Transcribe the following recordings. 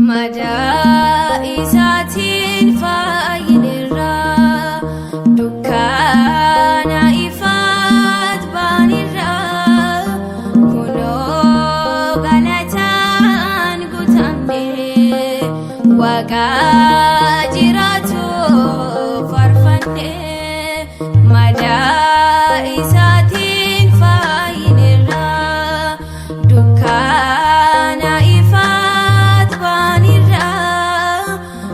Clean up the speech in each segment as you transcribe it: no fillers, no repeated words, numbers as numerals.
Madaa isaatiin fayyinirra, dukkana ifaat baanirra, kunoo galataan guutamne, Waaqa jiraatu faarfanne. Madaa isaatiin fayyinirra, dukkana ifaat baanirra,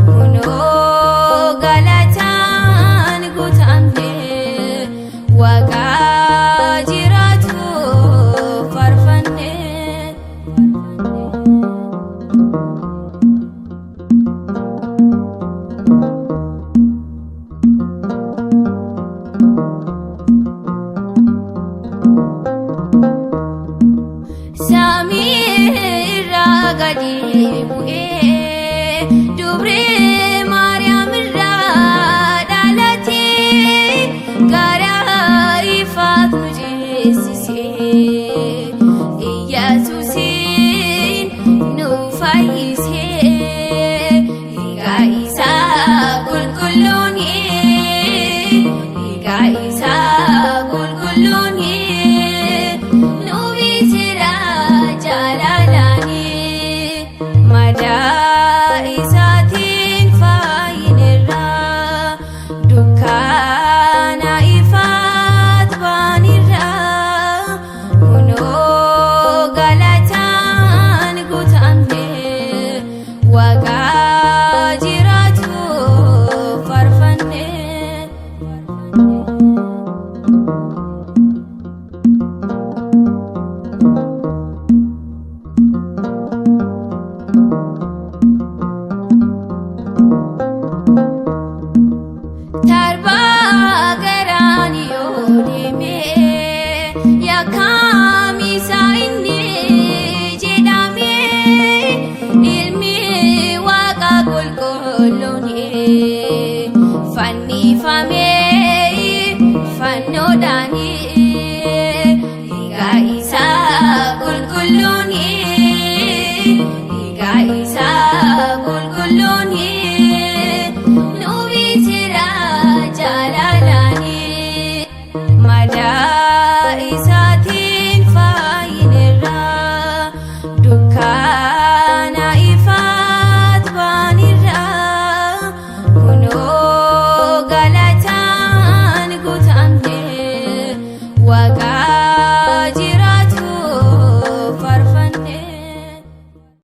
kunoo galataan guutamne, Waaqa jiraatu faarfanne. Samii irraa gadi bu'ee, dubree Maariyaam irraa dhalatee, gara ifaat nu ceesisee, Iyyasuusiin nu fayyisee, dhiiga isaa qulqulluun, dhiiga isaa qulqulluun nu bitira jaalalaani. Madaa isaatiin fayyinirra, dukkana ifaat baanirra, kunoo galataan guutamne, Waaqa jiraatu faarfanne. Tarbaa garaan yoo deeme, yakkaam isaa inni jedhame, ilmi Waaqa qulqulluun fannifame fannoodhaan, dhiiga isaa qulqulluun, dhiiga isaa qulqulluun nu bitira jaalalaani. Madaa isaatiin fayyinirra, dukkana ifaat baanirra, kunoo galataan guutamne, Waaqa